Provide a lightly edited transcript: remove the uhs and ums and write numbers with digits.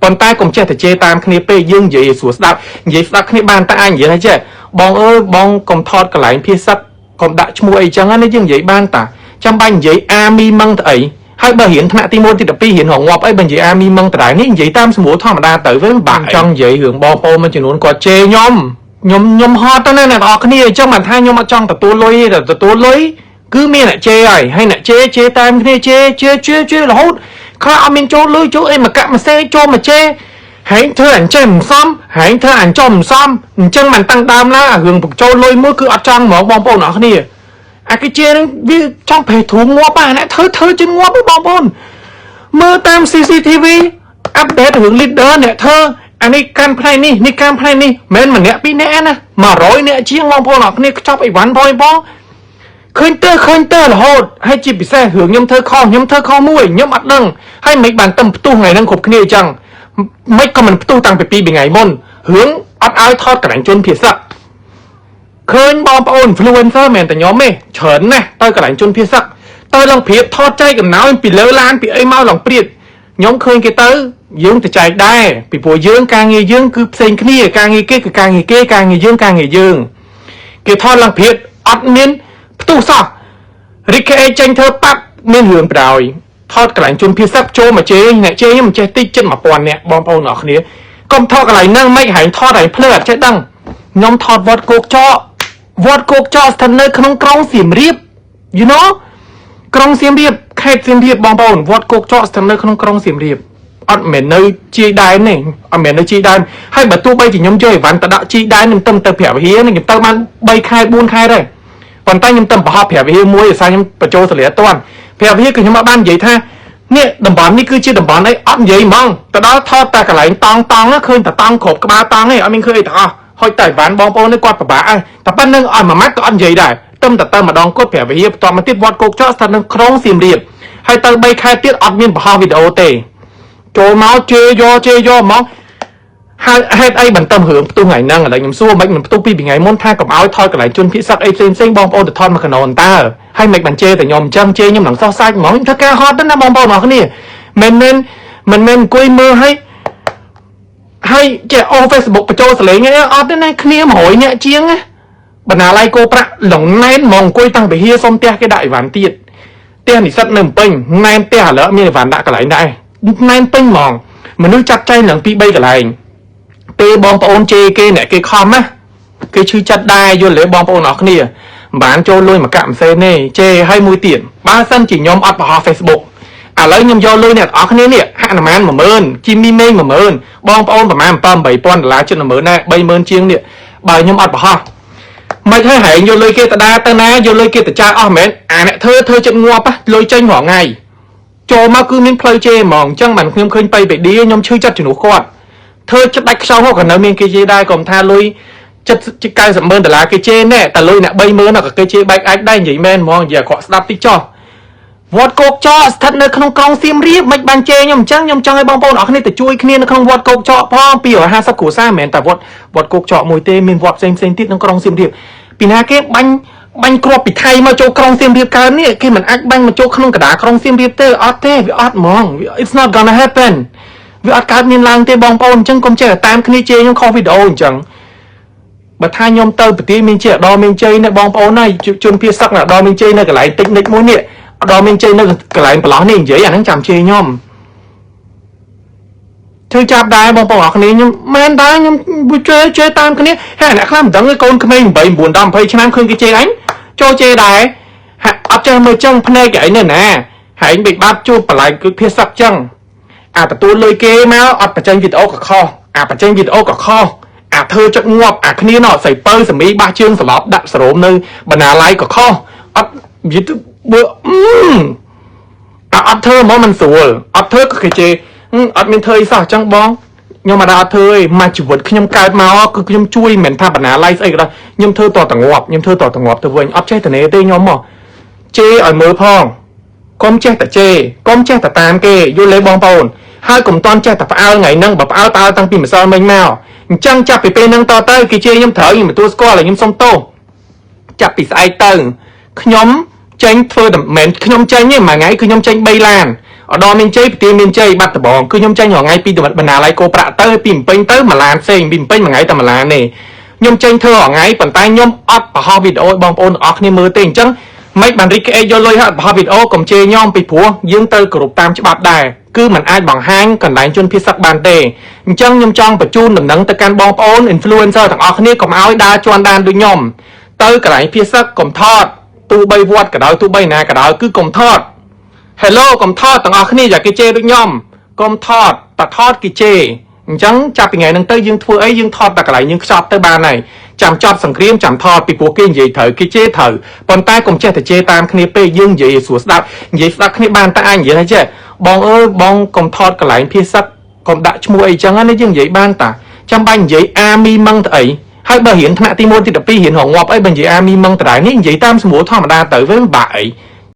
ប៉ុន្តែកុំចេះតែជេរតាមគ្នាពេកយើងនិយាយឲ្យស្រួលស្ដាប់និយាយស្ដាប់គ្នាបានតែអាចនិយាយថាចេះបងអើយបងកុំថតកន្លែងភាសិតកុំដាក់ឈ្មោះអីចឹងណាយើងនិយាយបានតាចាំបាច់និយាយអាមីមឹងទៅអីហើយបើរៀនថ្នាក់ទី1ទី12រៀនរងងាប់អីបើនិយាយអាមីមឹងដដែលនេះនិយាយតាមស្រួលធម្មតាទៅវិញបាក់ចង់និយាយរឿងបងប្អូនមួយចំនួនគាត់ជេរខ្ញុំខ្ញុំខ្ញុំហត់ទៅណាអ្នកនរគ្នាអញ្ចឹងបានថាខ្ញុំអត់ចង់ទទួលលុយទេតែទទួលលុយគឺមានអ្នកជេរហើយហើយអ្នកជេរជេរតាមគ្នាជេរជេរជេរជេររហូតខ្លះអត់មានចូលលុយចូលអីមកកាក់មកសេចូលមកជេរហែងធ្វើអញ្ចេះមិនសមហែងធ្វើអញ្ចោះមិនសមអញ្ចឹងមិនតាំងដើមណារឿងបញ្ចូលលុយមួយគឺអត់ចង់ហ្មងបងប្អូនអរគ្នាអាគេជេរនឹងវាចង់ប្រេះទ្រូងងាប់អាអ្នកធ្វើធ្វើជិះងាប់បងប្អូនមើលតាម CCTV update រឿង leader អ្នកធ្វើអានេះកាន់ផ្នែកនេះនេះកាន់ផ្នែកនេះមិនមែនម្នាក់ពីរនាក់ណា100នាក់ជាងបងប្អូនអរគ្នាខ្ចប់អីវ៉ាន់ផងបងឃើញទៅឃើញទៅរហូតហើយជាពិសេសរឿងខ្ញុំធ្វើខុសខ្ញុំធ្វើខុសមួយខ្ញុំអត់ដឹងហើយមិនបានទឹមផ្ទុះថ្ងៃហ្នឹងគ្រប់គ្នាអញ្ចឹងមិនក៏មិនផ្ទុះតាំងពីពីរថ្ងៃមុនរឿងអត់ឲ្យថតកន្លែងជនភាសាឃើញបងប្អូន influencer មិនតែខ្ញុំទេច្រើនណាស់ទៅកន្លែងជនភាសាទៅឡើងព្រាបថតចែកកំណោយពីលើឡានពីអីមកឡើងព្រាបខ្ញុំឃើញគេទៅយើងទៅចែកដែរពីព្រោះយើងការងារយើងគឺផ្សេងគ្នាការងារគេគឺការងារគេការងារយើងការងារយើងគេថតឡើងព្រាបអត់មានផ្ទុះសោះរិកេចេញធ្វើប៉ាប់មានរឿងប្រោយថតកន្លែងជនភៀសសឹកចូលមកជេរអ្នកជេរខ្ញុំមិនចេះតិចចិត្ត1000នាក់បងប្អូនអរគ្នាកុំថតកន្លែងហ្នឹងមិនហែងថតហែងភ្លើអត់ចេះដឹងខ្ញុំថតវត្តគោកចកវត្តគោកចកស្ថិតនៅក្នុងក្រុងសៀមរាប you know ក្រុងសៀមរាបខេត្តសៀមរាបបងប្អូនវត្តគោកចកស្ថិតនៅក្នុងក្រុងសៀមរាបអត់មែននៅជាយដែនទេអត់មែននៅជាយដែនហើយបើទោះបីជាខ្ញុំយកអីវ៉ាន់ទៅដាក់ជាយដែនខ្ញុំទៅទៅព្រះវិហារខ្ញុំទៅបាន3ខែ4ខែដែរប៉ុន្តែខ្ញុំទៅប្រហោះព្រះវិហារមួយដោយសារខ្ញុំបញ្ចូលសលាតាន់ព្រះវិហារគឺខ្ញុំអត់បាននិយាយថានេះតំបន់នេះគឺជាតំបន់អីអត់និយាយហ្មងទៅដល់ថតតែកន្លែងតង់តង់ឃើញតែតង់គ្រប់ក្បាលតង់ឯងអត់មានឃើញអីទាំងអស់ហុចតែអីវ៉ាន់បងប្អូននេះគាត់ពិបាកហើយតែប៉ុណ្្នឹងឲ្យមួយម៉ាត់ក៏អត់និយាយដែរទឹមតែទៅម្ដងគាត់ព្រះវិហារបន្ទាប់មកទៀតវត្តគោកចកស្ថិតនៅក្រុងសៀមរាបហើយទៅ3ខែទៀតអត់មានបង្ហោះវីដេអូទេចូលមកជេរយកជេរយកហ្មងហើយហេតុអីបន្តឹមរឿងផ្ទុះថ្ងៃហ្នឹងឥឡូវខ្ញុំសួរមិនមិនផ្ទុះពីថ្ងៃមុនថាកុំឲ្យថតកន្លែងជនភៀសសឹកអីផ្សេងផ្សេងបងប្អូនទៅថតមកកណនតើហើយមិនបានជេរតែខ្ញុំអញ្ចឹងជេរខ្ញុំនឹងសោះសាច់ហ្មងខ្ញុំធ្វើការហត់ទៅណាបងប្អូនអរគ្នាមិនមែនមិនមែនអង្គុយមើលឲ្យហើយចេះអូ Facebook បញ្ចូលសលេងអីអត់ទេណាគ្នា100នាក់ជាងណាបណ្ណាល័យគោប្រាក់ឡងណែនហ្មងអង្គុយតាំងពីហៀសុំផ្ទះគេដាក់អីវ៉ាន់ទៀតផ្ទះនិស្សិតនៅភ្នំពេញណែនផ្ទះឥឡូវមានអីវ៉ាន់ដាក់កន្លែងដែរណែនពេញហ្មងមនុស្សចាត់ចែងឡើងពី3កន្លែងពេលបងប្អូនជេរគេអ្នកគេខំណាគេឈឺចិត្តដែរយល់ទេបងប្អូនអរគ្នាមិនបានចូលលុយមកកាក់មិនសេនទេជេរឲ្យមួយទៀតបើសិនជាខ្ញុំអត់បង្ហោះ Facebook ឥឡូវខ្ញុំយកលុយអ្នកទាំងអស់គ្នានេះហនុមាន10000ជីមីមេង10000បងប្អូនប្រហែល7 8000ដុល្លារជិត10000ដែរ30000ជាងនេះបើខ្ញុំអត់បង្ហោះមិនហើយហែងយកលុយគេទៅដើរទៅណាយកលុយគេទៅចាយអស់មែនអាអ្នកធ្វើធ្វើចិត្តងាប់លុយចេញរាល់ថ្ងៃចូលមកគឺមានផ្លូវជេរហ្មងអញ្ចឹងបានខ្ញុំឃើញបៃបេឌីខ្ញុំឈឺចិត្តជំនួសគាត់ធ្វើចិត្តដាច់ខ្យល់ក៏នៅមានគេជេរដែរកុំថាលុយចិត្ត90ម៉ឺនដុល្លារគេជេរណែតែលុយអ្នក30000ក៏គេជេរបែកអាចដែរនិយាយមែនហ្មងនិយាយអាក្រក់ស្ដាប់តិចចោះវត្តគោកចកស្ថិតនៅក្នុងក្រុងសៀមរាបមិនបានជេរខ្ញុំអញ្ចឹងខ្ញុំចង់ឲ្យបងប្អូនអរគ្នាទៅជួយគ្នានៅក្នុងវត្តគោកចកផង250គ្រួសារមិនមែនតែវត្តវត្តគោកចកមួយទេមានវត្តផ្សេងផ្សេងទៀតក្នុងក្រុងសៀមរាបពីណាគេបាញ់បាញ់គ្រាប់ពីថៃមកចូលក្រុងសៀមរាបកើនេះគេមិនអាចបាញ់មកចូលក្នុងកណ្ដាលក្រុងសៀមរាបទេអត់ទេវាអត់ហ្មង It's not gonna happen វាអត់កើតមានឡើងទេបងប្អូនអញ្ចឹងកុំចេះតែតាមគ្នាជេរខ្ញុំខុសវីដេអូអញ្ចឹងបើថាខ្ញុំទៅប្រទេសមានជាអដមានជ័យនៅបងប្អូនហើយជនភៀសសឹកអដមានជ័យនៅកន្លែងតិចនិចមួយនេះអដមានជ័យនៅកន្លែងប្រឡោះនេះនិយាយអាហ្នឹងចាំជេរខ្ញុំធ្វើចាប់ដែរបងប្អូនអរគ្នាខ្ញុំមែនដែរខ្ញុំជេរជេរតាមគ្នាហើយអ្នកខ្លះមិនដឹងទេកូនក្មេង8 9 10 20ឆ្នាំឃើញគេជេរអញចូលជេរដែរហាក់អត់ចេះមើលចឹងភ្នែកឯងនៅណាហែងបិបាប់ជួបបន្លែគឺភាសឹកចឹងអាទទួលលុយគេមកអត់បញ្ចេញវីដេអូក៏ខុសអាបញ្ចេញវីដេអូក៏ខុសអាធ្វើចិត្តងាប់អាគ្នាណោះស្រីពៅសមីបាសជើងសន្លប់ដាក់សរោមនៅបណ្ណាល័យក៏ខុសអត់និយាយទៅបើអឺអាអត់ធ្វើហ្មងមិនស្រួលអត់ធ្វើក៏គេជេរអត់មានធ្វើអីសោះអញ្ចឹងបងខ្ញុំអត់អត់ធ្វើទេមកជីវិតខ្ញុំកើតមកគឺខ្ញុំជួយមិនមែនថាបណ្ណាល័យស្អីក៏ដោយខ្ញុំធ្វើតតងាប់ខ្ញុំធ្វើតតងាប់ទៅវិញអត់ចេះតនេទេខ្ញុំមកជេរឲ្យមើលផងកុំចេះតែជេរកុំចេះតែតាមគេយល់ទេបងប្អូនហើយកុំតន់ចេះតែផ្អើលថ្ងៃហ្នឹងបើផ្អើលផ្អើលតាំងពីម្សិលមិញមកអញ្ចឹងចាប់ពីពេលហ្នឹងតទៅគេជេរខ្ញុំត្រូវខ្ញុំទទួលស្គាល់ហើយខ្ញុំសុំទោសចាប់ពីស្អែកទៅខ្ញុំចេញធ្វើតែមិនមែនខ្ញុំចេញទេមួយថ្ងៃគឺខ្ញុំចេញ3ឡាន ឧត្តរមានជ័យប្រទាមានជ័យបាត់ដំបងគឺខ្ញុំចេញរាល់ថ្ងៃពីបណ្ណាល័យគោប្រាក់ទៅពីភ្នំពេញទៅមួយឡានផ្សេងពីភ្នំពេញមួយថ្ងៃតែមួយឡានទេខ្ញុំចេញធ្វើរាល់ថ្ងៃប៉ុន្តែខ្ញុំអត់បង្ហោះវីដេអូឲ្យបងប្អូនទាំងអស់គ្នាមើលទេអញ្ចឹងមិនបានរីកអេយកលុយហើយអត់បង្ហោះវីដេអូកុំជេរខ្ញុំពីព្រោះយើងត្រូវគោរពតាមច្បាប់ដែរគឺมันអាចបង្ហាញកន្លែងជនភៀសសឹកបានទេអញ្ចឹងខ្ញុំចង់បញ្ជូនដំណឹងទៅកាន់បងប្អូន influencer ទាំងអស់គ្នាកុំឲ្យដើរជន់ដានដូចខ្ញុំទៅកន្លែងភៀសសឹកកុំថតទោះបីវត្តក៏ដោយទោះបីណាក៏ដោយគឺកុំថត Hello កុំថតទាំងអស់គ្នាយ៉ាគេជេរដូចខ្ញុំកុំថតតថតគេជេរអញ្ចឹងចាប់ពីថ្ងៃហ្នឹងទៅយើងធ្វើអីយើងថតតែកន្លែងយើងខ្ចប់ទៅបានហើយចាំចប់សង្គ្រាមចាំថតពីព្រោះគេនិយាយត្រូវគេជេរត្រូវប៉ុន្តែកុំចេះតែជេរតាមគ្នាពេកយើងនិយាយឲ្យស្រួលស្ដាប់និយាយស្ដាប់គ្នាបានតែអាចនិយាយថាចេះបងអើយបងកុំថតកន្លែងភៀសសឹកកុំដាក់ឈ្មោះអីចឹងណាយើងនិយាយបានតាចាំបាច់និយាយអាមីមឹងទៅអីហើយបើរៀនថ្នាក់ទី1ទី12រៀនរងងាប់អីបើនិយាយអាមីមឹងដដែលនេះនិយាយតាមស្រួលធម្មតាទៅវាមិនបាក់អី។